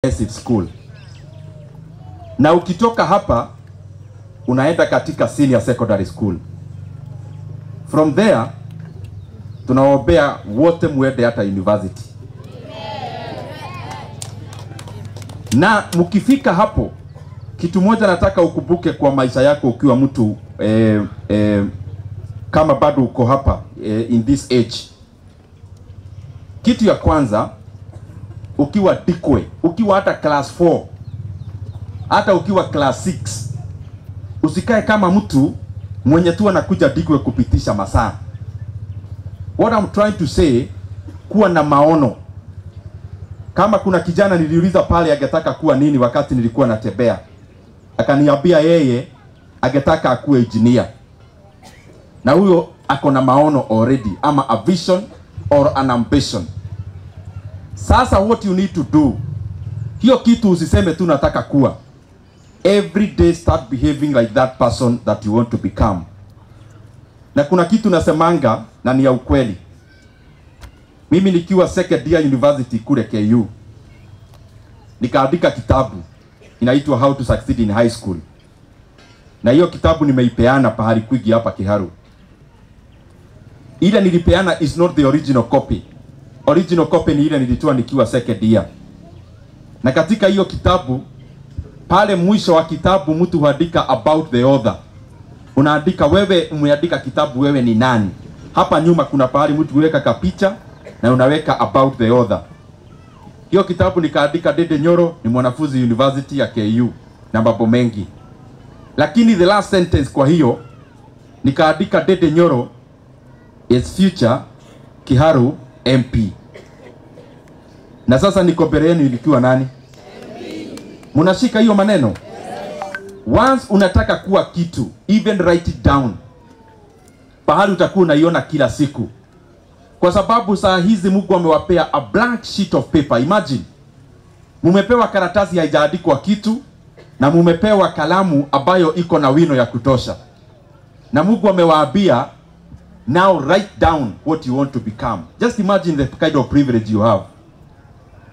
Comprehensive School. Na ukitoka hapa unaenda katika senior secondary school. From there tunawaombea wote muende hata university. Na mkifika hapo, kitu moja nataka ukumbuke kwa maisha yako ukiwa mtu kama bado uko hapa in this age. Kitu ya kwanza, ukiwa Dikwe, ukiwa hata class 4, hata ukiwa class 6, usikae kama mtu mwenye tu anakuja Dikwe kupitisha masaa. What I'm trying to say, kuwa na maono. Kama kuna kijana niliuliza pale angetaka kuwa nini wakati nilikuwa natembea, akaniambia yeye angetaka akuwe engineer. Na huyo ako na maono already, ama a vision or an ambition. Sasa what you need to do, hiyo kitu usiseme tu nataka kuwa. Every day start behaving like that person that you want to become. Na kuna kitu nasemanga na ni ya ukweli. Mimi nikiwa second year university kule KU, nikaandika kitabu inaitwa How to Succeed in High School. Na hiyo kitabu nimeipeana pahali kwingi hapa Kiharu. Ile nilipeana is not the original copy. Original copy ni ile nilitoa nikiwa second year. Na katika hiyo kitabu, pale mwisho wa kitabu mtu huandika about the author. Unaandika wewe umeandika kitabu, wewe ni nani. Hapa nyuma kuna pahali mtu huweka kapicha na unaweka about the author. Hiyo kitabu nikaandika Ndindi Nyoro ni mwanafunzi university ya KU na mambo mengi. Lakini the last sentence kwa hiyo nikaandika Ndindi Nyoro is future Kiharu MP. Na sasa niko mbele yenu nikiwa nani? Mnashika hiyo maneno? Yes. Once unataka kuwa kitu, even write it down. Pahali utakuwa unaiona kila siku. Kwa sababu saa hizi Mungu amewapea a blank sheet of paper. Imagine, mumepewa karatasi haijaandikwa kitu na mumepewa kalamu ambayo iko na wino ya kutosha. Na Mungu amewaambia, now write down what you want to become. Just imagine the kind of privilege you have.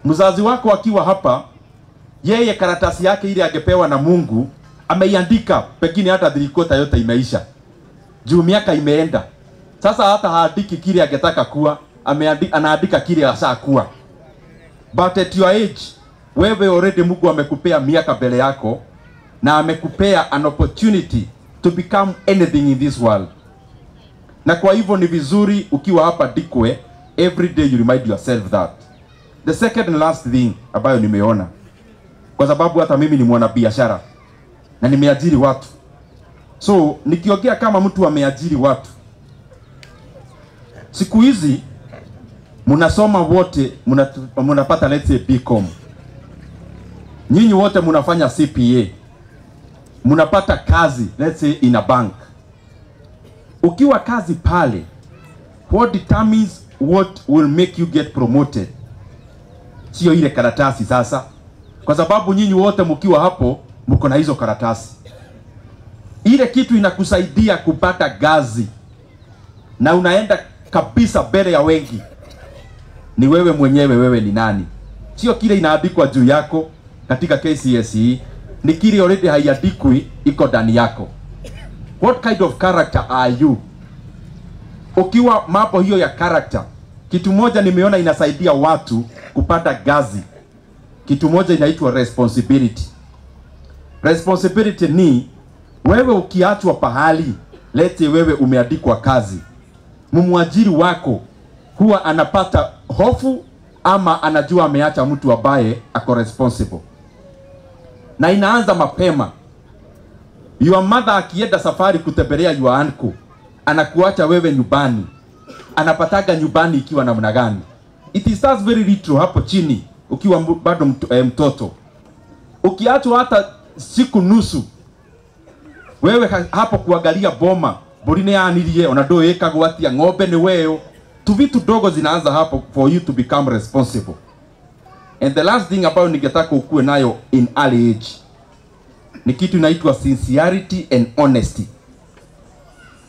Mzazi wako akiwa hapa, yeye karatasi yake ile angepewa na Mungu ameiandika, pengine hata 3/4 yote imeisha. Juu miaka imeenda. Sasa hata haandiki kile angetaka kuwa, anaandika kile ashakuwa. But at your age, wewe already Mungu amekupea miaka mbele yako na amekupea an opportunity to become anything in this world. Na kwa hivyo ni vizuri ukiwa hapa Dikwe, every day you remind yourself that. The second and last thing ambayo nimeona, kwa sababu hata mimi ni mwanabiashara na nimeajiri watu. So nikiongea kama mtu ameajiri watu, siku hizi mnasoma wote, mnapata let's say BCom. Nyinyi wote mnafanya CPA. Mnapata kazi let's say in a bank. Ukiwa kazi pale, what determines what will make you get promoted? Sio ile karatasi sasa. Kwa sababu nyinyi wote mkiwa hapo mko na hizo karatasi. Ile kitu inakusaidia kupata gazi na unaenda kabisa mbele ya wengi ni wewe mwenyewe, wewe ni nani. Sio kile inaandikwa juu yako katika KCSE, ni kile already haiandikwi, iko ndani yako. What kind of character are you? Ukiwa mambo hiyo ya character, kitu moja nimeona inasaidia watu kupata gazi. Kitu moja inaitwa responsibility. Responsibility ni wewe ukiachwa pahali, lete wewe umeandikwa kazi, mumuajiri wako huwa anapata hofu ama anajua ameacha mtu ambaye ako responsible. Na inaanza mapema. Your mother akienda safari kutembelea your uncle, anakuacha wewe nyumbani. Anapataga nyumbani ikiwa namna gani? It starts very little hapo chini ukiwa bado mtoto. Ukiachwa hata siku nusu, wewe hapo kuangalia boma, borine yanirie onadoeka gwatia ng'ombe ni wewe. Tu vitu dogo zinaanza hapo for you to become responsible. And the last thing ambayo ningetaka ukue nayo in early age ni kitu inaitwa sincerity and honesty.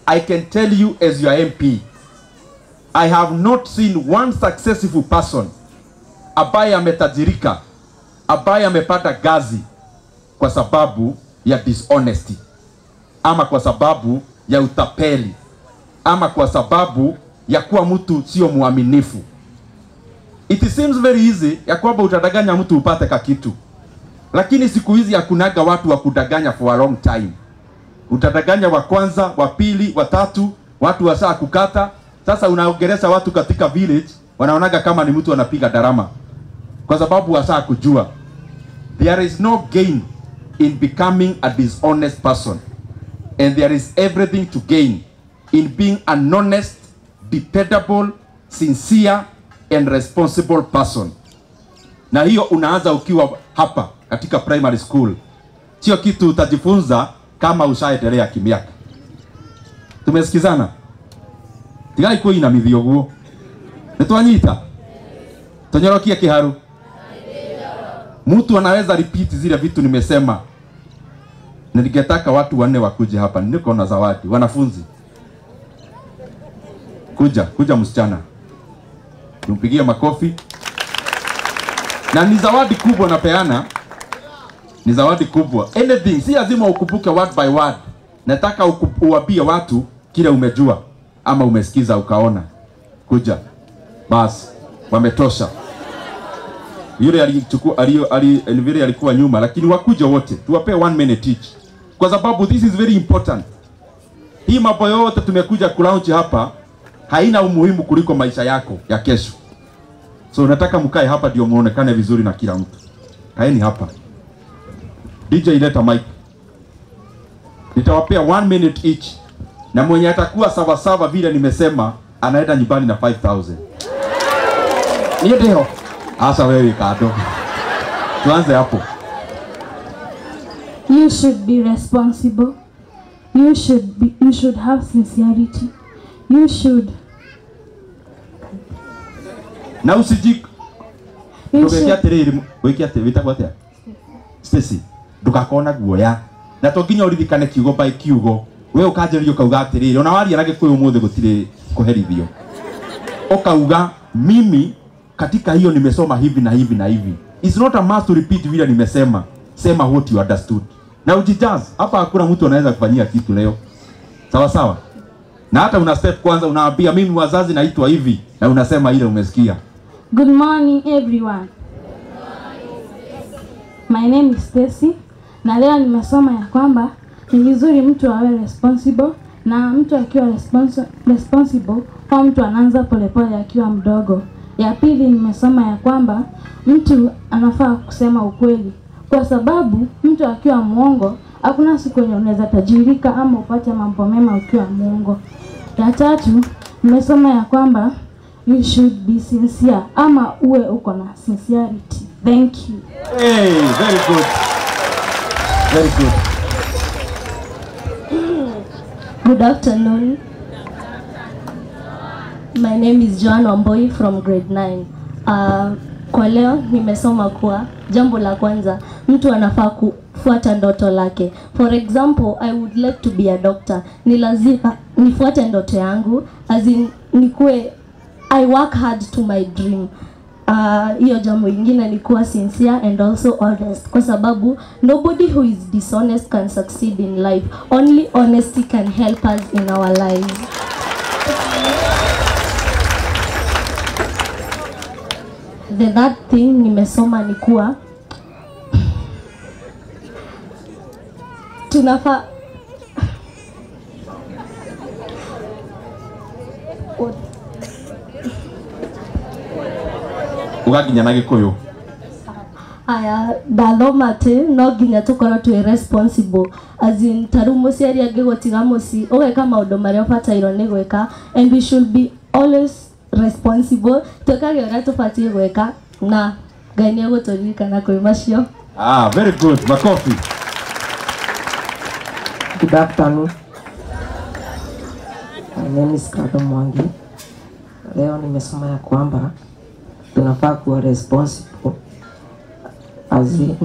I can tell you as your MP, I have not seen one successful person ambaye ametajirika ambaye amepata gazi kwa sababu ya dishonesty, ama kwa sababu ya utapeli, ama kwa sababu ya kuwa mtu sio muaminifu. It seems very easy ya kwamba utadanganya mtu upate kakitu. Lakini siku hizi hakunaga watu wa kudanganya for a long time. Utadanganya wa kwanza, wa pili, wa tatu, watu wa saa kukata. Sasa unaongelesha watu katika village, wanaonaga kama ni mtu anapiga darama. Kwa sababu wa saa kujua. There is no gain in becoming a dishonest person. And there is everything to gain in being an honest, dependable, sincere and responsible person. Na hiyo unaanza ukiwa hapa katika primary school. Sio kitu utajifunza kama ushaendelea kimiaka. Tumesikizana? Tigai kuina mithioguo. Nitwanyita? Tonyorokia kiharu. Mtu anaweza repeat zile vitu nimesema. Na ningetaka watu wanne wakuje hapa. Niko na zawadi. Wanafunzi. Kuja, kuja msichana. Tumpigie makofi. Na ni zawadi kubwa napeana. Ni zawadi kubwa. Anything, si lazima ukumbuke word by word. Nataka uambie watu kile umejua ama umesikiza ukaona. Kuja. Bas, wametosha. Yule alichukua vile alikuwa nyuma, lakini wakuja wote. Tuwape 1 minute each. Kwa sababu this is very important. Hii mambo yote tumekuja kulaunch hapa haina umuhimu kuliko maisha yako ya kesho. So nataka mkae hapa ndio muonekane vizuri na kila mtu. Kaeni hapa. DJ leta mic. Nitawapea 1 minute each. Na mwenye atakuwa sawa sawa vile nimesema anaenda nyumbani na 5000. Ndio. Asa wewe kado. Tuanze hapo. You should be responsible. You should have sincerity. You should. Na usiji Stacy, ndugakona guoya. Na to nginya uririkane kiugo by kiugo. We ukanjĩrĩria ukauga atĩrĩrĩ, ona waria na Gĩkũyũ ũmũthĩ gũtirĩ kũherithio. Ukauga mimi katika hiyo nimesoma hivi na hivi na hivi. It's not a must to repeat vile nimesema. Sema what you understood. Na ujijaz, hapa hakuna mtu anaweza kufanyia kitu leo. Sawa sawa. Na hata una step kwanza unaambia mimi wazazi naitwa hivi na unasema ile umesikia. Good morning everyone. My name is Stacy. Na leo nimesoma ya kwamba ni vizuri mtu awe responsible, na mtu akiwa responsible kwa mtu anaanza polepole akiwa mdogo. Ya pili nimesoma ya kwamba mtu anafaa kusema ukweli, kwa sababu mtu akiwa muongo hakuna siku yenye unaweza tajirika ama upate mambo mema ukiwa muongo. Ya tatu nimesoma ya kwamba you should be sincere, ama uwe uko na sincerity. Thank you. Hey, very good. Very good. Good afternoon. My name is Joan Wamboi from grade 9. Kwa leo nimesoma kuwa jambo la kwanza mtu anafaa kufuata ndoto lake. For example, I would like to be a doctor. Ni lazima nifuate ndoto yangu, as in nikuwe I work hard to my dream. Hiyo jambo ingine ni kuwa sincere and also honest, kwa sababu nobody who is dishonest can succeed in life. Only honesty can help us in our lives. The third thing nimesoma ni kuwa tunafaa ugakinya na Gikuyu. Aya, ndathoma ati no nginya tukorwo twi responsible, as in taru muciari angĩgũtiga mũciĩ ũgeka maũndũ marĩa ũbatairwo nĩ gwĩka, and we should be always responsible, twĩkage ũrĩa tũbatiĩ gwĩka na Ngai nĩ egũtũririkana kwĩ macio. Ah, very good. Makofi. Good afternoon. My name is Kado Mwangi. Leo nimesoma ya kwamba tunafaa kuwa responsible, as in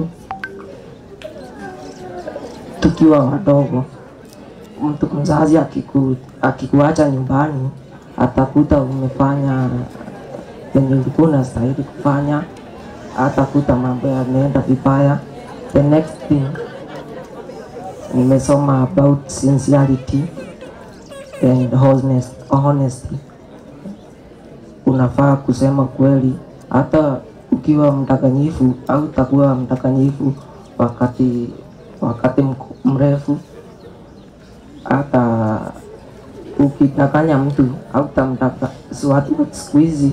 tukiwa wadogo. Mtu mzazi akikuacha nyumbani atakuta umefanya yenye ulikuwa unastahili kufanya, hatakuta mambo yanaenda vibaya. The next thing nimesoma about sincerity and honesty. Unafaa kusema kweli hata ukiwa mdanganyifu au utakuwa mdanganyifu wakati mrefu. Hata ukidanganya mtu au watu siku hizi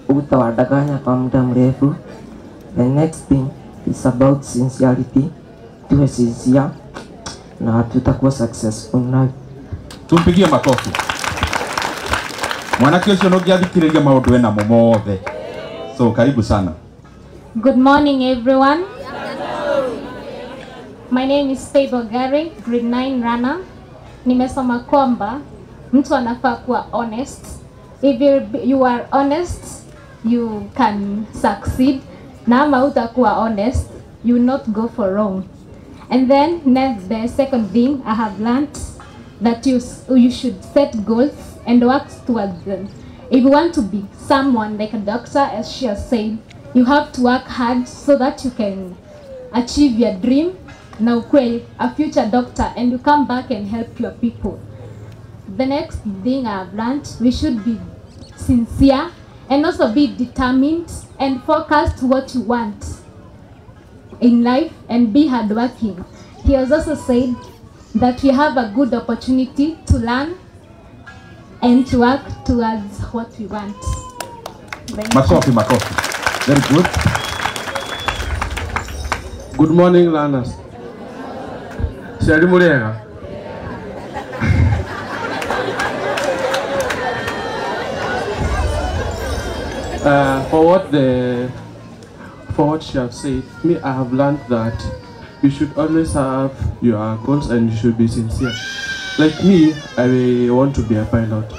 utawadanganya kwa muda mrefu. The next thing is about sincerity. Tuwe sincere na tutakuwa successful. Na tumpigie makofi. Mwanake ucio no ngiathikiriria maundu ena mo mothe. So karibu sana. Good morning everyone. My name is Faith Gary, grade 9 runner. Nimesoma kwamba mtu anafaa kuwa honest. If you are honest, you can succeed. Na ama utakuwa honest, you will not go for wrong. And then next, the second thing I have learned that you should set goals and work towards them. If you want to be someone like a doctor, as she has said, you have to work hard so that you can achieve your dream. Na ukue a future doctor and you come back and help your people. The next thing I have learned, we should be sincere and also be determined and focus to what you want in life and be hardworking. He has also said that we have a good opportunity to learn and to work towards what we want. Thank you. Makofi, makofi. Very good. Good morning, learners. Shari Murega. For what she have said, me, I have learned that you should always have your goals and you should be sincere. Like me, I want to be a pilot.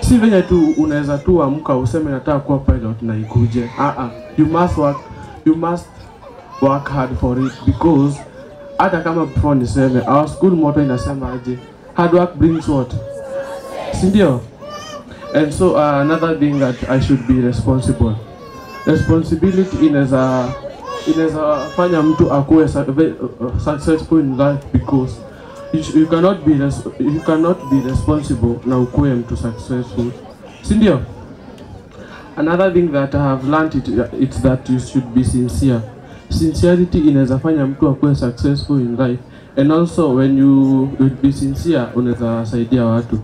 Si venye tu unaweza tu amka useme nataka kuwa pilot na ikuje. You must work hard for it, because hata kama before niseme our school motto inasema aje, hard work brings what? Si ndio? And so another thing that I should be responsible. Responsibility inaweza fanya mtu akuwe successful in life, because you cannot be responsible na ukuwe mtu successful. Si ndio? Another thing that I have learned it's that you should be sincere. Sincerity inaweza fanya mtu akuwe successful in life, and also when you will be sincere unaweza saidia watu.